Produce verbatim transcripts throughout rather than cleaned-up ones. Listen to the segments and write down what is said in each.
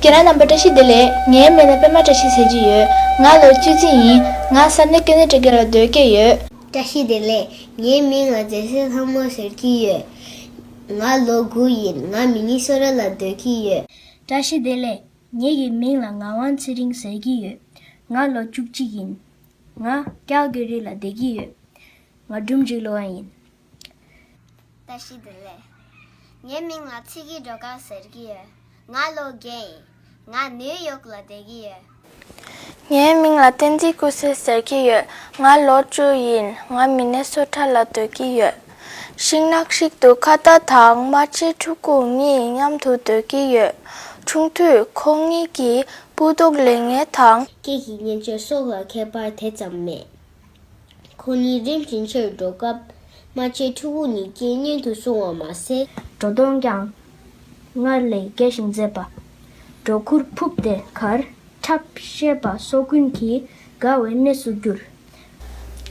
ཁྱེད་རང་རྣམ་པ་བཀྲ་ཤིས་བདེ་ལེགས། ངའི་མིང་ལ་པད་མ་བཀྲ་ཤིས་ཟེར་གྱི་ཡོད། ང་ལོ་བཅུ་གཅིག་ཡིན། ང་ས་གནས་ཀེ་ན་ཊི་ཀེཊ་ལ་སྡོད་ཀྱི་ཡོད། བཀྲ་ཤིས་བདེ་ལེགས། ངའི་མིང་ལ་མཛེས་སེ་ལྷ་མོ་ཟེར་གྱི་ཡོད། ང་ལོ་དགུ་ཡིན། ང་མི་ནི་སོ་ཊ་ལ་སྡོད་ཀྱི་ཡོད། བཀྲ་ཤིས་བདེ་ལེགས། ངེད་ཀྱི་མིང་ལ་ངག་དབང་ཚེ་རིང་ཟེར་གྱི་ཡོད། ང་ལོ་བཅུ་གཅིག་ཡིན། ང་ཀལ་གྷི་རི་ལ་བསྡད་ཀྱི་ཡོད། ང་སྒྲུང་འབྲི་སློབ་མ་ཡིན། བཀྲ་ཤིས་བདེ་ལེགས། ངའི་མིང་ལ་ཚེ་སྐྱིད་སྒྲོལ་དཀར་ཟེར་གྱི་ཡོད། ང་ལོ་བརྒྱད་ཡིན། ང་ནིའུ་ཡོག་ལ་བསྡད་ཀྱི་ཡོད། ངའི་མིང་ལ་བསྟན་འཛིན་སྐུ་སྲས་ཟེར་གྱི་ཡོད། ང་ལོ་བཅུ་ཡིན། ང་མི་ནི་སོ་ཊ་ལ་སྡོད་ཀྱི་ཡོད། ཤིང་ནགས་ཤིག་ཏུ་ཁ་བརྡ་དང་རྨ་ཆེན་ཕྲུ་གུ་གཉིས་མཉམ་དུ་སྡོད་ཀྱི་ཡོད། ཆུང་དུས་ཁོ་གཉིས་ཀྱིས་སྤུ་མདོག་ལེན་མཁན་དང་། སྐད་ཀྱི་སྙན་ཆ་སོགས་ལ་ཁྱད་པར་དེ་ཙམ་མེད། ཁོ་གཉིས་རིམ་བཞིན་ཆེར་འགྲོ་སྐབས། རྨ་ཆེན་ཕྲུ་གུ་གཉིས་སྐད་སྙན་དུ་སོང་བ་མ་ཟད། སྒྲོ་མདོངས་ཀྱང་སྔར་ལས་རྒྱས་ཤིང་མཛེས་པ། སྒྲོ་གུར་ཕུབ་སྟེ་གར་འཁྲབ་ཤེས་པ་སོགས་ཀུན་གྱིས་དགའ་བའི་གནས་སུ་གྱུར།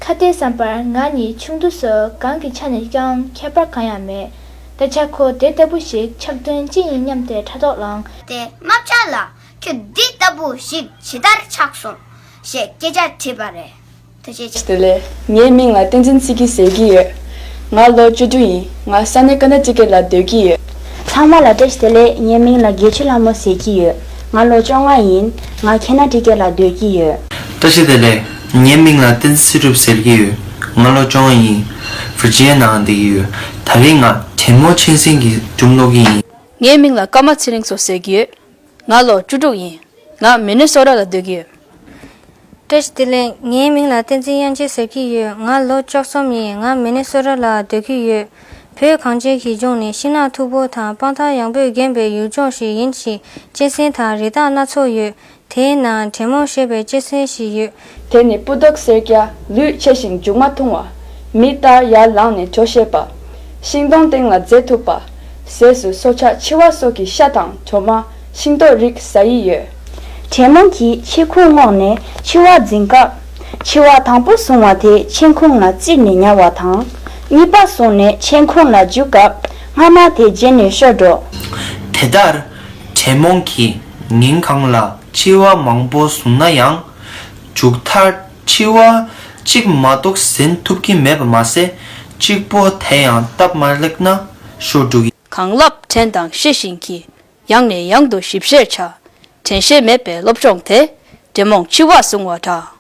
ཁ་བརྡའི་བསམ་པར་ང་གཉིས་ཆུང་དུས་སུ་གང་གི་ཆ་ནས་ཀྱང་ཁྱད་པར་གང་ཡང་མེད། ད་ཆ་ཁོ་དེ་ལྟ་བུ་ཞིག་ཆགས་དོན་ཅི་ཡིན་སྙམ་སྟེ་ཕྲག་དོག་ལངས། དེ་རྨ་བྱ་ལ་ཁྱོད་འདི་ལྟ་བུ་ཞིག་ཇི་ལྟར་ཆགས་སོང་ཞེས་སྐད་ཆ་དྲིས་པ་རེད། ཐུགས་རྗེ་ཆེ། བདེ་ལེགས། ངའི་མིང་ལ་བསྟན་འཛིན་ཚེ་སྐྱིད་ཟེར་གྱི་ཡོད། ང་ལོ་བཅུ་དྲུག་ཡིན། ང་ས་གནས་ཀ་ན་ཊི་ཀེཊ་ལ་སྡོད་ཀྱི་ཡོད། ཚང་མ་ལ་བཀྲ་ཤིས་བདེ་ལེགས། ངའི་མིང་ལ་དགེ་ཆོས་ལྷ་མོ་ཟེར་གྱི་ཡོད། ང་ལོ་བཅོ་ལྔ་ཡིན། ང་ཁེ་ན་ཊི་ཀེཊ་ལ་སྡོད་ཀྱི་ཡོད། བཀྲ་ཤིས་བདེ་ལེགས། ངའི་མིང་ལ་བསྟན་འཛིན་ཚེ་སྒྲུབ་ཟེར་གྱི་ཡོད། ང་ལོ་བཅོ་ལྔ་ཡིན། ཝིར་ཇི་ནི་ཡ་ནང་བསྡད་ཀྱི་ཡོད། ད་རིང་ང་དྲེད་མོང་གཅན་གཟན་གྱི་སྒྲུང་ཀློག་གི་ཡིན། ངའི་མིང་ལ་ཀརྨ་ཚེ་རིང་མཚོ་ཟེར་གྱི་ཡོད། ང་ལོ་བཅུ་དྲུག་ཡིན། ང་མི་ནི་སོ་ཊ་ལ་སྡོད་ཀྱི་ཡོད། བཀྲ་ཤིས་བདེ་ལེགས། ངའི་མིང་ལ་བསྟན་འཛིན་དབྱངས་ཅན་ཟེར་གྱི་ཡོད། ང་ལོ་བཅུ་གསུམ་ཡིན། ང་མི་ནི་སོ་ཊ་ལ་སྡོད་ཀྱི་ཡོད། བོད་གངས་ཅན་གྱི་ལྗོངས་ནི་ཤིང་ནགས་མཐུག་པོ་དང་སྤང་ཐང་ཡངས་པོས་བརྒྱན་པའི་ཡུལ་ལྗོངས་ཤིག་ཡིན་ཞིང་། གཅན་གཟན་དང་རི་དྭགས་སྣ་ཚོགས་ཡོད། དེའི་ནང་དྲེད་མོང་ཞེས་པའི་གཅན་གཟན་ཞིག་ཡོད། དེ་ནི་སྤུ་མདོག་སེར་སྐྱ། ལུས་ཆེ་ཞིང་མཇུག་མ་ཐུང་བ། མི་ལྟར་ཡར་ལངས་ནས་འགྲོ་ཤེས་པ། ཤིང་སྡོང་སྟེང་ལ་འཛེག་ཐུབ་པ། ཟས་སུ་སྲོག་ཆགས་འཆི་བ་སོགས་ཀྱི་ཤ་དང་གྲོ་མ། ཤིང་ཏོག་རིགས་ཟ་ཡི་ཡོད། དྲེད་མོང་གིས་མཆེད་ཁུང་སྔོག་ནས་འཆི་བ་འཛིན་སྐབས། འཆི་བ་དང་པོ་བཟུང་བ་དེ་མཆེད་ཁུང་ལ་བཙིར་ནས་ཉར་བ་དང་། གཉིས་པ་བཟུང་ནས་མཆེད་ཁུང་ལ་འཇུག་སྐབས། སྔ་མ་དེ་རྗེས་ནས་ཤོར་འགྲོ། དེ་ལྟར་དྲེད་མོང་གིས་ཉིན་གང་ལ་འཆི་བ་མང་པོ་བཟུང་ན་ཡང་། མཇུག་མཐར་འཆི་བ་གཅིག་མ་གཏོགས་ཟིན་ཐུབ་ཀྱི་མེད་པ་མ་ཟད། གཅིག་པོ་དེ་ཡང་སྟབས་མ་ལེགས་ན་ཤོར་འགྲོ་གི། གང་ལབ་དྲན་དང་ཤེས་བཞིན་གྱིས། ཡང་ནས་ཡང་དུ་ཞིབ་བཤེར་བྱ། དྲན་ཤེས་མེད་པའི་སློབ་སྦྱོང་དེ། དྲེད་མོང་འཆི་བ་བཟུང་བ་འདྲ།